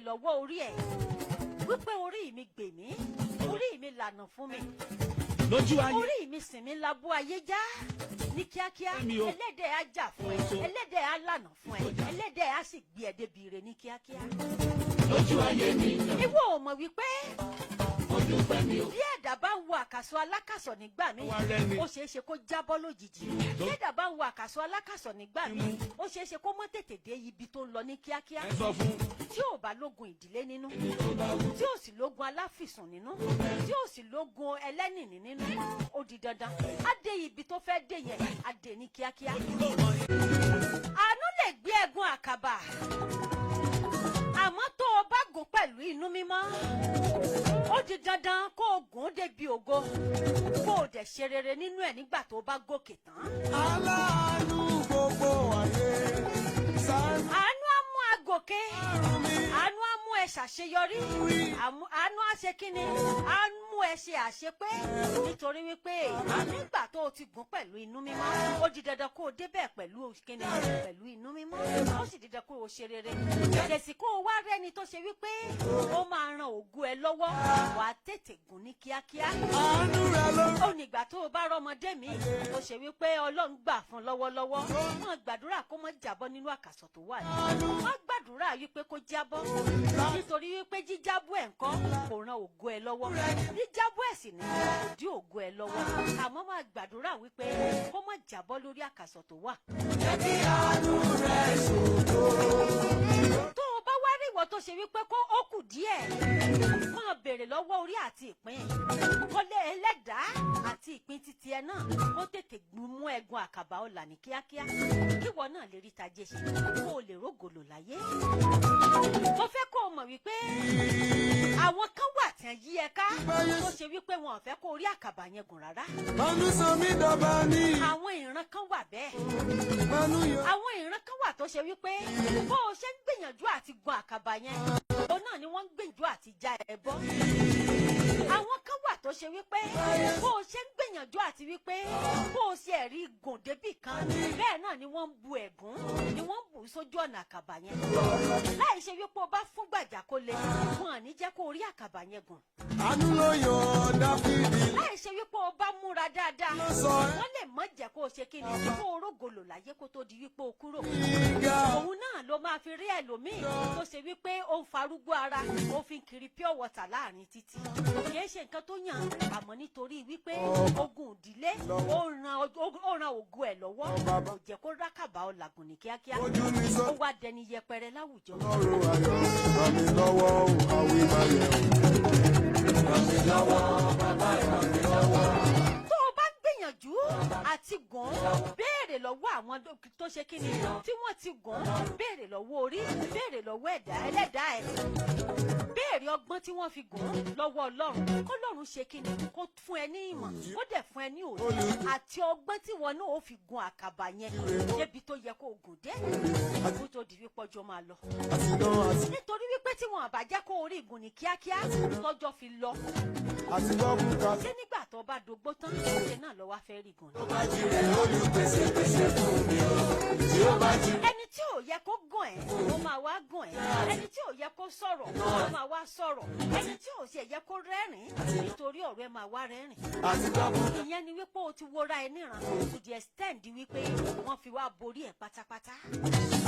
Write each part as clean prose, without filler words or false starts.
lọ́wọ́ orí ẹ̀ wípé orí mi gbè mí, orí mi lànà fún mi, Lójú ayé orí mi sìn mí labú ayé já ní kíákíá, Mi ò- ẹlẹ́dẹ̀ á jà fún ẹ, ẹlẹ́dẹ̀ á lànà fún ẹ, ẹlẹ́dẹ̀ á sì gbé ẹ débi ire ní kíákíá. Lójú ayé mi, Ìwọ ò mọ̀ wípé mo dúpẹ́ mi ò. bí ẹ̀dá bá ń wo àkàsọ̀ alákàsọ̀ nígbà míì, Wá rẹ́ni. ó ṣeé ṣe kó jábọ́ lójijì. Bí ẹ̀dá bá ń wo àkàsọ̀ alákàsọ̀ nígbà míì, ó ṣeé ṣe kó mọ́ tètè dé ibi tó ń lọ ní kíákíá. Ẹ sọ fún Tí ò bá lógun ìdílé nínú, tí ò sì lógun aláfìsùn nínú, tí ò sì lógun ẹlẹ́nìní nínú, ó di dandan á dé ibi tó fẹ́ dé yẹn, á dé ní kíákíá. Àánú lè gbé ẹ̀gún àkàbà, àmọ́ tó o bá gùn pẹ̀lú inú mímọ́, ó di dandan kó o gùn débi ògo, kó o dẹ̀ ṣe rere nínú ẹ̀ nígbà tó o bá gòkè tán. Aláàánú gbogbo ayé ṣàánú Àánú á mú agòkè. mi. Àánú á mú ẹ ṣàṣeyọrí. Àánú á ṣe kíni? Á mú ẹ ṣe àṣepé, nítorí wípé nígbà tó o ti gùn pẹ̀lú inú mímọ́, ó di dandan kó o débẹ̀ pẹ̀lú kíni? Pẹ̀lú inú mímọ́. Ó sì di dandan kó o ṣe rere. Jẹ̀sì kó o wá rẹ́ni tó ṣe wípé ó máa ran ògo ẹ lọ́wọ́, wàá tètè gùn ní kíákíá. Àánú rẹ ló Ó nígbà tó o bá rọmọdé mi ó ṣe wípé Ọlọ́run gbà fún lọ́wọ́lọ́wọ́, wọ́n gbàdúrà kó má jábọ́ nínú àkàsọ̀ tó wà ní. Wọ́n gbàdúrà wípé kó jábọ́, nítorí wípé jíjábọ́ ẹ̀ ńkọ́, kò ran ògo ẹ lọ́wọ́. Jíjábọ́ ẹ̀ sì ní kò dí ògo ẹ lọ́wọ́. Àmọ́ máa gbàdúrà wípé kó má jábọ́ lórí àkàsọ̀ tó wà. Jẹ́ kí àánú rẹ ṣògo. Tó o bá wá rí ìwọ tó ṣe wípé kó ó kù díẹ̀, máa béèrè lọ́wọ́ orí àti ìpín kọ́lé ẹlẹ́dàá àti ìpín títí ẹ náà, kó tètè mú ẹ̀gùn àkàbà ọ̀là ní kíákíá, kíwọ náà lè rí tajé ṣe, kó o lè rógòlò láyé. Mo fẹ́ kó o mọ̀ wípé àwọn kan wà tẹ̀ yí ẹ ká tó ṣe wípé wọn ò fẹ́ kó o rí àkàbà yẹn gùn rárá. Manu sọ mí dọba ní. Àwọn ìran kan wà bẹ́ẹ̀. Manu yọ. Àwọn ìran kan wà tó ṣe wípé bó o ṣe ń gbìyànjú àti gun àkàbà yẹn, òun náà ni wọ́n ń gbìyànjú àti já ẹ bọ́. Àwọn kan wà tó ṣe wípé bó o ṣe ń gbìyànjú àti wípé bó o ṣe ẹ̀rí gùn débì kan, bẹ́ẹ̀ náà ni wọ́n ń bu ẹ̀gún, ni wọ́n ń bù ú sójú ọ̀nà àkàbà yẹn. Láì ṣe wípé o bá fún gbàjà kó le, wọn à ní jẹ́ kó o rí àkàbà yẹn gùn. Àánú ló yọ Dáfídì. Láì ṣe wípé o bá múra dáadáa, Ló sọ ẹ́. wọ́n lè mọ̀ jẹ́ kó o ṣe kí ni, kó o rógòlò láyé kó tó di wípé o kúrò. Gíga. Òun náà ló máa fi rí ẹlòmíì tó ṣe wípé ó ń farúgbó ara, ó fi ń kiri pure water láàrin títì. Kì í ṣe nǹkan tó yàn, àmọ́ nítorí wípé ogun ìdílé ó ran ògo ẹ̀ lọ́wọ́, kò jẹ́ kó rákàbà ọ̀làgùn ní kíákíá. Ojú mi sọ. Ó wá dẹni yẹpẹrẹ láwùjọ. Ọlọ́run ayọ̀, ràn mí lọ́wọ́ o, àwí máa yẹ̀ o. Ràn mí lọ́wọ́, bàbá, ràn mí lọ́wọ́. Tó o bá ń gbìyànjú àti gùn, béèrè lọ́wọ́ àwọn tó ṣe kíni, tí wọ́n ti gùn. Béèrè lọ́wọ́ orí, béèrè lọ́wọ́ ẹ̀dá ẹlẹ́dàá ẹ̀, béèrè ọgbọ́n tí wọ́n fi gùn lọ́wọ́ Ọlọ́run, kọ́lọ́run ṣe kíni, kó fún ẹ ní ìmọ̀, kó dẹ̀ fún ẹ ní òye àti ọgbọ́n tí wọn náà ó fi gun àkàbà yẹn débi tó yẹ kó o gùn dé, kó tó di wípé ọjọ́ máa lọ. Àti dán àti Nítorí wípé tí wọn àbá jẹ́ kó orí ìgùn ní kíákíá tọ́jọ́ fi lọ, àti gbọ́ bùkátà. ṣé nígbà tó bá dógbó tán, ṣe náà lọ wá fẹ́ rí gùn ni? Bá jíire olùpèsè pèsè fún mi o. Tí ó bá jí. Ẹni tí ò yẹ kó gùn ẹ́, ó máa wá gùn ẹ́. Ẹni tí ò yẹ kó sọ̀rọ̀, ó máa wá sọ̀rọ̀. Ẹni tí ò sì yẹ kó rẹ́rìn nítorí ọ̀rọ̀ ẹ máa wá rẹ́rìn. Àti gbọ́ bùkátà. Ìyẹn ni wípé o ti wọra ẹ níran to the extent wípé wọ́n fi wá borí ẹ̀ pátápátá.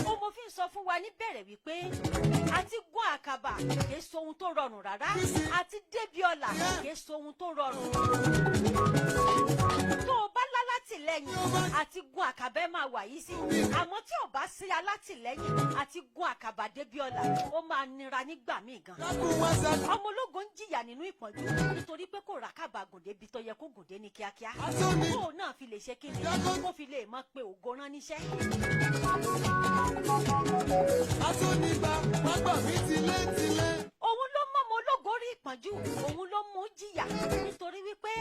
Ó mo fi ń sọ fún wa níbẹ̀rẹ̀ wípé àti gún àkàbà kì í so ohun tó rọrùn rárá, àti débi ọ̀la kì í so ohun tó rọrùn. Tó o bá lálátìlẹ́yìn, àti gun àkàbà ẹ máa wà yìí sí. Àmọ́ tí ò bá sí alátìlẹ́yìn, àti gun àkàbà débi ọ̀la ó máa nira nígbà míì gan. Dákun wá sá. Ọmọ ológo ń jìyà nínú ìpọ́njú nítorí pé kò rákàbà gùn débi tó yẹ kó gùn dé ní kíákíá, Asóni. kó o náà fi lè ṣe kíni, kó fi lè mọ̀ pé ògo rán níṣẹ́. Asónigba, wá gbà mí tilétilé. Òun ló mọ́ ọmọ ológo rí ìpọ́njú, òun ló mú jìyà, nítorí wípé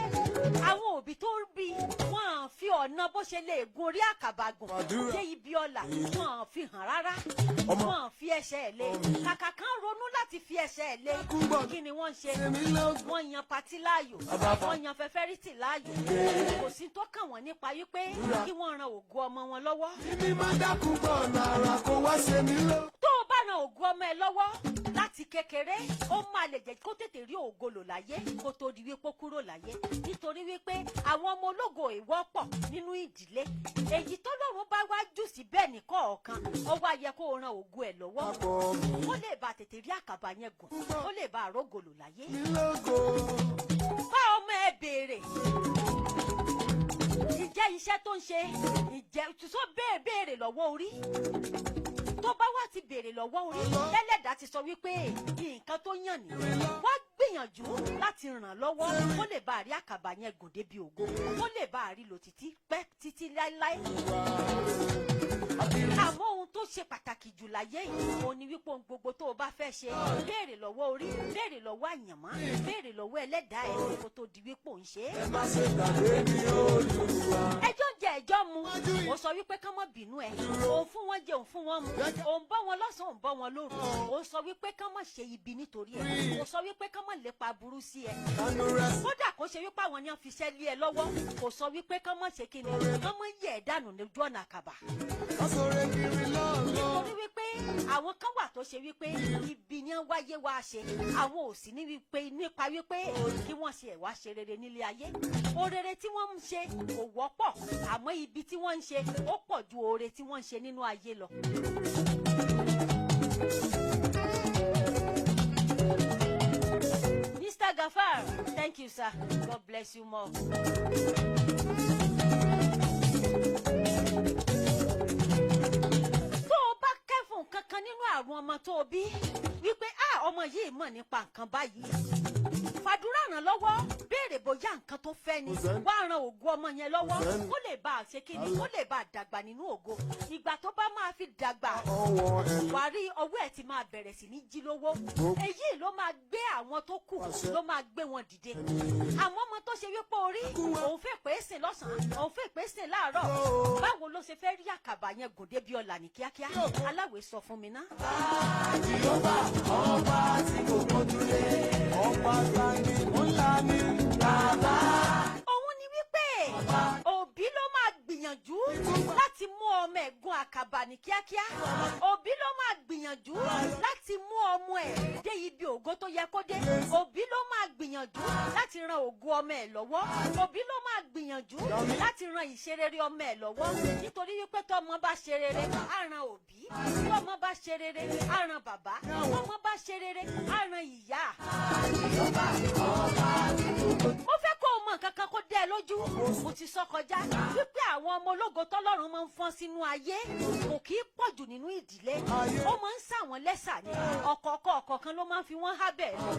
àwọn òbí tó bí wọn à fi ọ̀nà bó ṣe lè gun orí àkàbà gùn Àdúrà. dé ibi ọ̀la, wọn à fi hàn rárá. Ọmọ. Wọn à fi ẹsẹ̀ ẹ̀ lé. Kàkà kan ronú láti fi ẹsẹ̀ ẹ̀ lé, Kúngbọ̀n. kí ni wọ́n ń ṣe? Èmi lógun. Wọ́n yan party láàyò, Bàbá. wọ́n yan fẹfẹ́rìtì láàyò. Kò sí tó kàn wọ́n nípa wípé kí wọ́n ran ògo ọmọ wọn lọ́wọ́. Mímí má dákun gbọ́ ọ̀nà àrà kó wá ṣe mí lọ. Tó o bá ran Ran ògo ọmọ ẹ lọ́wọ́ láti kékeré, ó máa lè jẹ́ kó tètè rí ògo lò láyé kó tó di wípé ó kúrò láyé, nítorí wípé àwọn ọmọ ológo ìwọ́pọ̀ nínú ìdílé. Èyí tọ́lọ́run bá wá jù sí bẹ́ẹ̀ nìkọ̀ọ̀kan, ó wá yẹ kó o ran ògo ẹ̀ lọ́wọ́ Papọ̀ mi kó lè bá tètè rí àkàbà yẹn gùn, kó lè bá àrógò lò láyé. Mi lógo. Bá ọmọ ẹ béèrè, ìjẹ́ iṣẹ́ tó ń ṣe, ìjẹ́ tó béèrè, béèrè lọ́wọ́ orí. Tó bá wá ti béèrè lọ́wọ́ orí, tẹ́lẹ̀dá ti sọ wípé nǹkan tó yàn ní, wá gbìyànjú láti ràn lọ́wọ́ kó lè bá a rí àkàbà yẹn gùn débi ògo, kó lè bá a rí lò títí pẹ́ títí láéláé. Àmọ́ ohun tó ṣe pàtàkì jù láyé yìí, òun ni wípé ohun gbogbo tó o bá fẹ́ ṣe, béèrè lọ́wọ́ orí, béèrè lọ́wọ́ àyànmọ́, béèrè lọ́wọ́ ẹlẹ́dàá ẹ̀ kó tó di wípé òun ṣe é. Ẹ má ṣe gbàgbé mi, Olúwa. Ẹjọ́ ń jẹ, ẹjọ́ mu. Ó sọ wípé kán mọ́ bínú ẹ̀. Òun fún wọn jẹ, òun fún wọn mu, òun bọ́ wọn lọ́sàn-án, òun bọ́ wọn lóru. Òun sọ wípé kán mọ́ ṣe ibi nítorí ẹ̀. Ó sọ wípé kán mọ́ lépa burú sí ẹ. Kánú rẹ̀ Kódà kó ṣe wípé àwọn ni wọ́n fi iṣẹ́ lé ẹ lọ́wọ́, kò sọ wípé kán mọ́ ṣe kíni, kán mọ́ yẹ̀ ẹ́ dànù lójú ọ̀nà àkàbà. Kásòrè kiri lọ́lọ́. Nítorí wípé àwọn kan wà tó ṣe wípé ibi ni wọ́n wáyé wá ṣe. Àwọn ò sí ní wípé nípa wípé kí wọ́n ṣe ẹ̀wá ṣe rere nílé ayé. Oore tí wọ́n ń ṣe kò wọ́pọ̀, àmọ́ ibi tí wọ́n ń ṣe ó pọ̀ ju oore tí wọ́n ń ṣe nínú ayé lọ. Mr. Gafar, thank you, sir. God bless you more. Tó o bá kẹ́fùn kankan nínú àrùn ọmọ tó o bí wípé a ọmọ yìí mọ̀ nípa nǹkan báyìí, fàdúrà ràn lọ́wọ́, béèrè bóyá nǹkan tó fẹ́ ni. Wá ran ògo ọmọ yẹn lọ́wọ́ kó lè bá a ṣe kíni, kó lè bá a dàgbà nínú ògo. Ìgbà tó bá máa fi dàgbà, Ọwọ́ ẹ̀ wàá rí ọwọ́ ẹ̀ ti máa bẹ̀rẹ̀ sí ní jí lówó. Èyí ló máa gbé àwọn tó kù, ló máa gbé wọn dìde. Àwọn ọmọ tó ṣe wípé orí òun fẹ́ pé sìn lọ́sàn-án, òun fẹ́ pé sìn láàárọ̀, báwo ló ṣe fẹ́ rí àkàbà yẹn gùn débi ọ̀là ní kíákíá? Aláwẹ̀, sọ fún mi ná. Jèhófà, ọba tí kò gbójúlé. Ọba tani ńlá ni bàbá. Òun ni wípé òbí ló máa gbìyànjú láti mú ọmọ ẹ̀ gun àkàbà ní kíákíá. Òbí ló máa gbìyànjú láti mú ọmọ ẹ̀ dé ibi ògo tó yẹ kó dé. Òbí ló máa gbìyànjú láti ran ògo ọmọ ẹ̀ lọ́wọ́. Òbí ló máa gbìyànjú láti ran ìṣerere ọmọ ẹ̀ lọ́wọ́, nítorí wípé tọmọ bá ṣe rere, á ran òbí. Tí ọmọ bá ṣe rere, á ran bàbá. Tọmọ bá ṣe rere, á ran ìyá. Mo fẹ́ kó o mọ nǹkan kan kó dẹ́ ẹ lójú. Mo ti sọ kọjá wípé àwọn ọmọ ológo tọ́lọ́run máa ń fọ́n sínú ayé kò kì í pọ̀ jù nínú ìdílé. Ó máa ń sà wọ́n lẹ́sà ní ọ̀kọ̀ọ̀kan, ọ̀kọ̀ọ̀kan ló máa ń fi wọ́n hábẹ̀ lọ.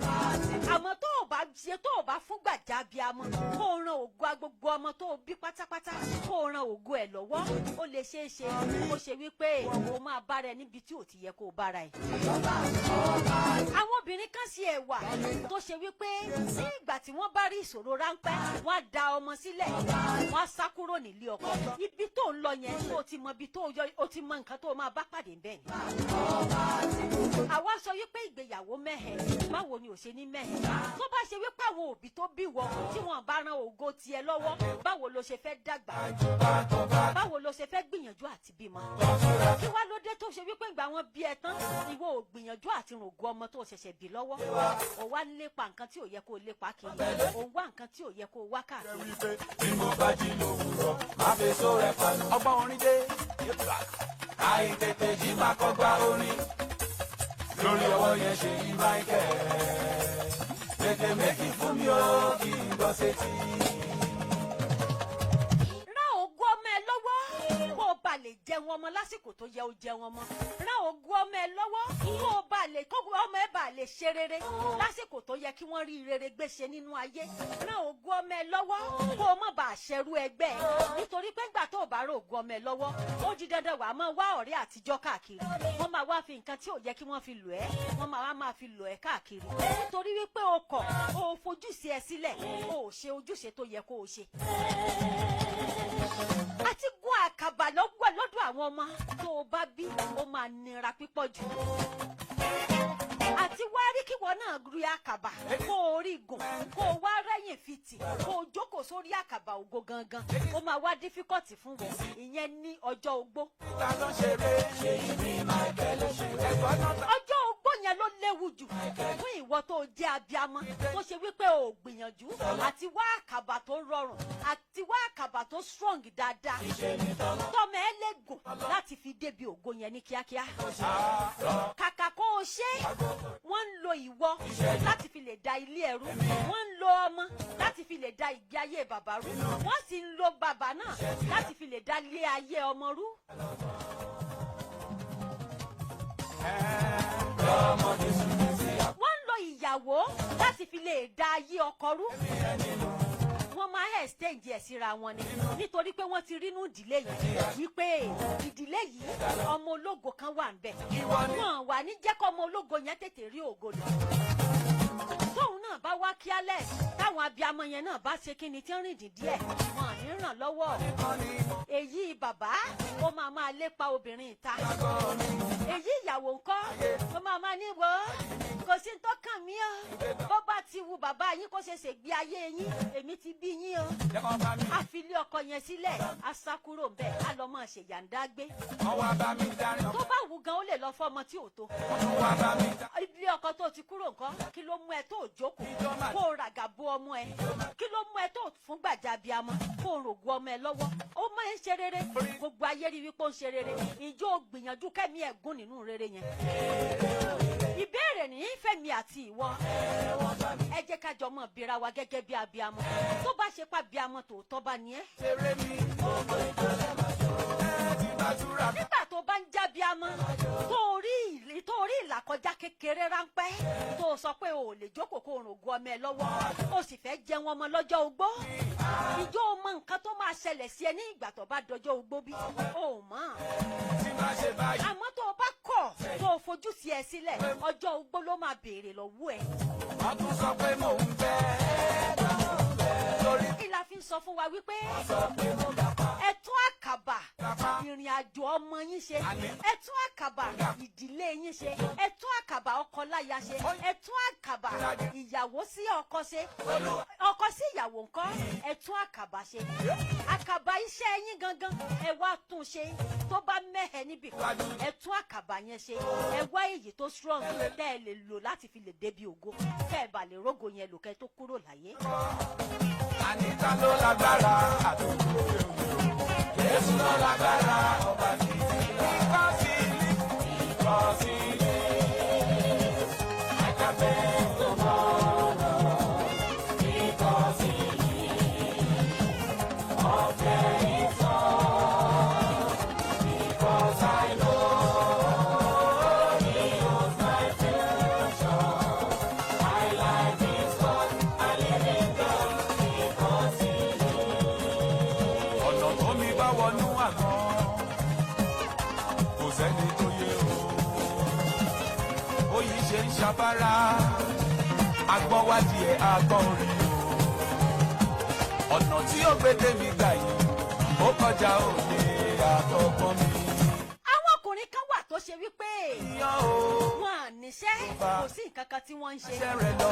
Àmọ́ tó o bá ṣe, tó o bá fún gbàjà bíamọ, kó o ran ògo gbogbo ọmọ tó o bí pátápátá, kó o ran ògo ẹ̀ lọ́wọ́, ó lè ṣeé ṣe kó ṣe wípé o máa bára ẹ níbi tí ò ti yẹ kó o bára ẹ. Àwọn obìnrin kan ṣe ẹ̀wà tó ṣe wípé ní ìgbà tí wọ́n bá rí ìṣòro ráńpẹ́, wọ́n á da ọmọ sílẹ̀, wọ́n á sá kúrò nílé ọkọ. Ibi tó ń lọ yẹn, tó o ti mọ ibi tó yọ, o ti mọ nǹkan tó o máa bá pàdé bẹ́ẹ̀ ni. Àwa sọ wípé ìgbéyàwó mẹ́hẹ̀, báwo ni ò ṣe ní mẹ́hẹ̀? Tó bá ṣe wípé àwọn òbí tó bí wọ tí wọ́n bá ran ògo tiẹ̀ lọ́wọ́, báwo ló ṣe fẹ́ dàgbà? Báwo ló ṣe fẹ́ gbìyànjú àti bímọ? Kí wá ló dé tó ṣe wípé ìgbà wọn bí ẹ tán, ìwọ ò gbìyànjú àti rògo ọmọ tó ṣẹ̀ṣẹ̀ bí lọ́wọ́? Ò wá lépa nǹkan tí ò yẹ kó lépa kiri, ò ń wá nǹkan tí ò yẹ kó wá káàkiri. Bí mo bá jí lòwúrọ̀, máa fi só rẹ̀ panu. Ọgbọ́n orin dé, àìtètè jí máa kọ́gbá orin. Lórí ọwọ́ yẹn ṣe yí Michael. Tètè méjì fún mi ó kí n gbọ́ sétí. Rán ògo ọmọ ẹ lọ́wọ́ kó o bá lè jẹun ọmọ lásìkò tó yẹ o jẹun ọmọ. Rán ògo ọmọ ẹ lọ́wọ́ kó o bá lè kó ọmọ ẹ bá lè ṣe rere lásìkò tó yẹ kí wọ́n rí rere gbé ṣe nínú ayé. Rán ògo ọmọ ẹ lọ́wọ́ kó o má bàa ṣẹrú ẹgbẹ́ ẹ, nítorí pé ńgbà tó o bá rán ògo ọmọ ẹ lọ́wọ́, ó di dandan wàá máa wá ọ̀rẹ́ àtijọ́ káàkiri. Wọ́n máa wá fi nǹkan tí ò yẹ kí wọ́n fi lò ẹ́, wọ́n máa wá máa fi lò ẹ́ káàkiri, nítorí wípé o kọ̀, o fojúṣe ẹ sílẹ̀, o ò ṣe ojúṣe tó yẹ kó o ṣe. Àti gun àkàbà lọ́gbọ̀ lọ́dọ̀ àwọn ọmọ tó o bá bí, ó máa nira pípọ̀ jù. Àti wá rí kíwọ náà náà rí àkàbà, kó o rí gùn, kó o wá rẹ́yìn fìtì, kó o jókòó sórí àkàbà ògo gangan, ó máa wá difficult fún wọn ìyẹn ní ọjọ́ ogbó. Ta ló ṣeré? Ṣèyí mi Michael ṣeré. Ẹ̀gbọ́n náà ta. Ọjọ́ ogbó yẹn ló léwu jù fún ìwọ tó jẹ́ abiamọ, tó ṣe wípé o ò gbìyànjú àti wá àkàbà tó rọrùn àti wá àkàbà tó strong dáadáa tọmọ ẹ lè gùn láti fi débi ògo yẹn ní kíákíá. Kàkà kó o ṣe, wọ́n ń lo ìwọ láti fi lè da ilé ẹrú, wọ́n ń lo ọmọ láti fi lè da ìgbé ayé bàbá rú, wọ́n sì ń lo bàbá náà láti fi lè da ilé ayé ọmọ rú. Wọ́n ń lo ìyàwó láti fi lè da ayé ọkọ rú. Wọ́n máa ń exchange ẹ̀ síra wọn ni, nítorí pé wọ́n ti rínú ìdílé yìí wípé ìdílé yìí, ọmọ ológo kan wà ńbẹ̀. Wọ́n wà ní jẹ́ kọ́ ọmọ ológo yẹn tètè rí ògo lò. Tóun náà bá wá kíálẹ̀, táwọn abiyamọ yẹn náà bá ṣe kíni tí ń rìn dín díẹ̀, wọn à ní ràn lọ́wọ́. Èyí bàbá, ó máa máa lépa obìnrin ìta. Èyí ìyàwó ńkọ́? Ó máa máa ní, wò ó, kò sí tó kàn mí o, bó bá ti wu bàbá yín kó ṣe ṣègbé ayé yín, èmi ti bí yín o. Jẹ́ kó bá mi. A fi ilé ọkọ yẹn sílẹ̀, a sá kúrò ńbẹ̀, a lọ máa ṣèyàǹdá gbé. Wọ́n wá bá mi darí. Tó bá wù gan, ó lè lọ fọmọ tí ò tó. Wọ́n tún wá bá mi dá. Ilé ọkọ tó ti kúrò nǹkan, kí ló mú ẹ tó jókòó kó o ràgà bo ọmọ ẹ? Kí ló mú ẹ tó fún gbàjábíamọ kó o rògbò ọmọ ẹ lọ́wọ́? Ó máa ń ṣe rere, gbogbo ayé rí wípé ó ń ṣe rere. Ìjọ gbìyànjú kẹ́mi ẹ̀ gún nínú rere yẹn? Ìbéèrè ní fẹ́mi àti ìwọ, ẹ jẹ́ ká jọ mọ̀ bíra wa gẹ́gẹ́ bí abiamọ, tó bá ṣe pa abiamọ tòótọ́ bá ní ẹ́. Ṣeré mi. Ẹ ti gbàdúrà. Nígbà tó bá ń jábíamọ, tó rí ìlàkọjá kékeré ráńpẹ́, tó sọ pé o ò lè jókòó kó o rògo ọmọ ẹ lọ́wọ́, o sì fẹ́ jẹun ọmọ lọ́jọ́ ogbó, ìjọ o mọ nǹkan tó máa ṣẹlẹ̀ sí ẹ ní ìgbà tó bá dọjọ́ ogbó bí? O ò mọ̀. Tí máa ṣe báyìí. Àmọ́ tó o bá kọ̀, tó o fojú sí ẹ sílẹ̀, ọjọ́ ogbó ló máa béèrè lọ́wọ́ ẹ. Wọ́n tún sọ pé mò ń bẹ́. Lórí Kí la fi ń sọ fún wa wípé ẹ tún àkàbà ìrìn àjò ọmọ yín ṣe, ẹ tún àkàbà ìdílé yín ṣe, ẹ tún àkàbà ọkọ láya ṣe, ẹ tún àkàbà ìyàwó sí ọkọ ṣe, ọkọ sí ìyàwó ńkọ́, ẹ tún àkàbà ṣe, àkàbà iṣẹ́ yín gangan, ẹ wá tún ṣe. Tó bá mẹ́hẹ̀ níbì kan, ẹ tún àkàbà yẹn ṣe. Ẹ wá èyí tó strong tẹ́ ẹ lè lò láti fi lè débi ògo, kẹ́ ẹ bà lè rógo yẹn lò kẹ́ ẹ tó kúrò láyé. Àníta ló lágbára àdúgbò. Jésù ló lágbára ọba títí. Because he lives. Because he lives. I can face tomorrow. Because he lives. All fear is gone. Because I know he holds my future. My life is worth a living God. Because he lives. Ọ̀nà tó mi bá wọnú àgbọn, kò sẹ́ni tó yé o. Oyin ṣe ń ṣàbára, agbọ́n wá díẹ̀ agbọ́n orí o. Ọ̀nà tí ó gbé tèmi gbà yìí, ó kọjá òye àtọgbọ́n mi. Àwọn ọkùnrin kan wà tó ṣe wípé Yan o, wọn à níṣẹ́, kò sí nǹkan kan tí wọ́n ń ṣe. iṣẹ́ rẹ̀ lọ.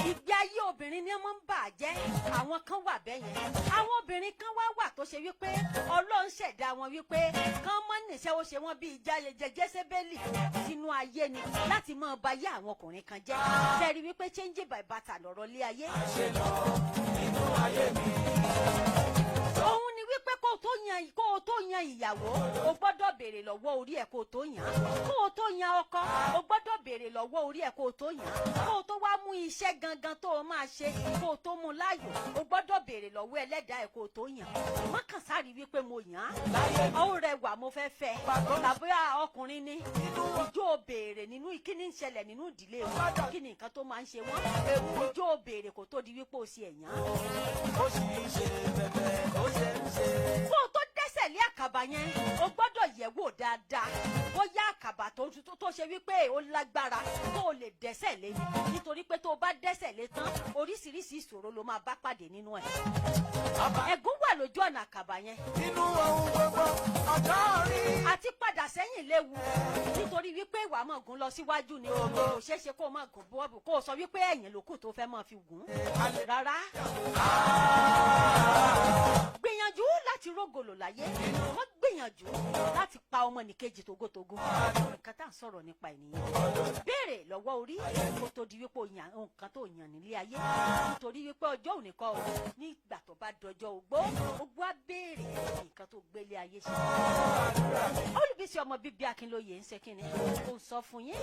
Ìgbé ayé obìnrin ni wọ́n ń bà jẹ́. Àwọn kan wà bẹ́ẹ̀ yẹn. Àwọn obìnrin kan wá wà tó ṣe wípé Ọlọ́run ṣẹ̀dá wọn wípé kán mọ́ níṣẹ́, ó ṣe wọ́n bíi jáyẹjẹ Jésébélì sínú ayé ni láti máa ba ayé àwọn ọkùnrin kan jẹ́. Ṣẹ́rí wípé change by barter lọ̀rọ̀ lé ayé. Ṣe lọ nínú ayé mi. Òun ni wípé kó o tó yan ìyàwó, o gbọ́dọ̀ béèrè lọ́wọ́ orí ẹ̀ kó o tó yàn án. Kó o tó yan ọkọ, o gbọ́dọ̀ béèrè lọ́wọ́ orí ẹ̀ kó o tó yàn án. Kó o tó wá mú iṣẹ́ gangan tó o máa ṣe, kó o tó mú láàyò, o gbọ́dọ̀ béèrè lọ́wọ́ ẹlẹ́dàá ẹ̀ kó o tó yàn án. Má kàn sáré wípé mo yàn án, ó rẹwà, mo fẹ́ fẹ́, tàbí ọkùnrin ni. Ìjọ béèrè nínú kí ni ń ṣẹlẹ̀ nínú ìdílé wọn, kí ni nǹkan tó máa ń ṣe wọ́n? Ìjọ béèrè kó tó di wípé o ṣe ẹ̀yàn? Ó sì ń ṣe bẹ̀bẹ̀, ó ṣe ń ṣe. Kó o tó dẹ́sẹ̀ lé àkàbà yẹn, o gbọ́dọ̀ yẹ̀ wò dáadáa bóyá àkàbà tó ṣe wípé ó lágbára tó o lè dẹ́sẹ̀ lé ni, nítorí pé tó o bá dẹ́sẹ̀ lé tán, oríṣiríṣi ìṣòro ló máa bá pàdé nínú ẹ̀. Ẹ̀gún wà lójú. lójú ọ̀nà àkàbà yẹn, Nínú ohun gbogbo ọjọ́ orí. àti padà sẹ́yìn léwu, nítorí wípé ìwà máa gùn lọ síwájú ni. Kò ṣeé ṣe kó o máa gùn bọ́ọ̀bù kó o sọ wípé ẹ̀yìn lókù tó fẹ́ máa fi gùn rárá. Gbìyànjú láti rógòlò láyé, wọ́n gbìyànjú láti pa ọmọnìkejì togotogo. Nǹkan tá à ń sọ̀rọ̀ nípa ènìyàn, béèrè lọ́wọ́ orí kó tó di wípé o yàn nǹkan tó yàn nílé ayé, nítorí wípé ọjọ́ òní kọ́ o, nígbà tó bá dọjọ́ ogbó, ogbó á béèrè nǹkan tó gbélé ayé ṣe. Olùbísí ọmọ bíbí Akínlóye ń ṣe kínní, ó ń sọ fún yín.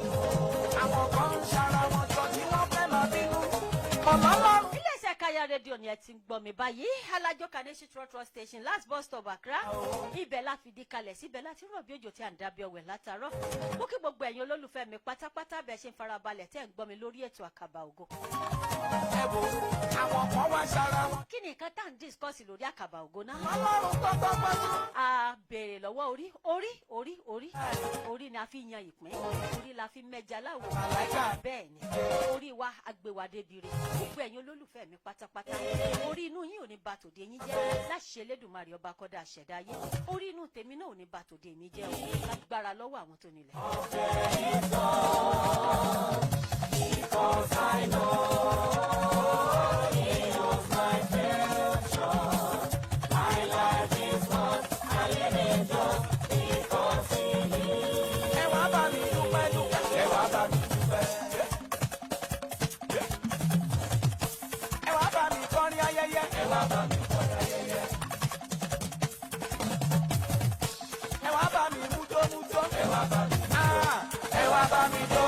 Àwọn kan ń ṣara wọn jọ tí wọ́n fẹ́ máa bínú. Ọlọ́lọ́run. Iléeṣẹ́ Kaya Rédíò ni ẹ ti ń gbọ́ mi báyìí, Alájọ Kaneshie Trotro Station, last bus stop, Accra. Ibẹ̀ la fìdí kalẹ̀ síbẹ̀ láti rọ̀ bí òjò tí à ń dábẹ́ ọ̀wẹ̀ látàárọ̀. Mo kí gbogbo ẹ̀yin olólùfẹ́ mi pátápátá, bẹ́ẹ̀ ṣe ń farabalẹ̀ tẹ́ ń gbọ́ mi lórí ètò Àkàbà Ògo. Ẹ wo, àwọn kan wá ṣara wọn. Kí ni nǹkan tá à ń discuss lórí Àkàbà Ògo náà? Ọlọ́run tọ́tọ́ pẹ́jú. A béèrè lọ́wọ́ orí. Orí, orí, orí, orí ni a fi yan ìpín, orí la fi mẹ́ja láwo. Màláíkà. Bẹ́ẹ̀ ni, orí wa agbèwàdébire. Gbogbo ẹ̀yin olólùfẹ́ mi pátápátá, orí inú yín ò ní ba tòde yín jẹ́ láṣẹ Elédùmarè ọba kọ́dá àṣẹ̀dá ayé. Orí inú tèmi náà ò ní ba tòde mi jẹ́ o, lágbára lọ́wọ́ àwọn tó nílẹ̀. Because I know He owns my future. My life is worth a living just because He lives. Ẹ wá bá mi dúpẹ́ dúpẹ́. Ẹ wá bá mi dúpẹ́. Ẹ wá bá mi kọrin ayẹyẹ. Ẹ wá bá mi kọrin ayẹyẹ. Ẹ wá bá mi mújó mújó. Ẹ wá bá mi. Ẹ wá bá mi jó.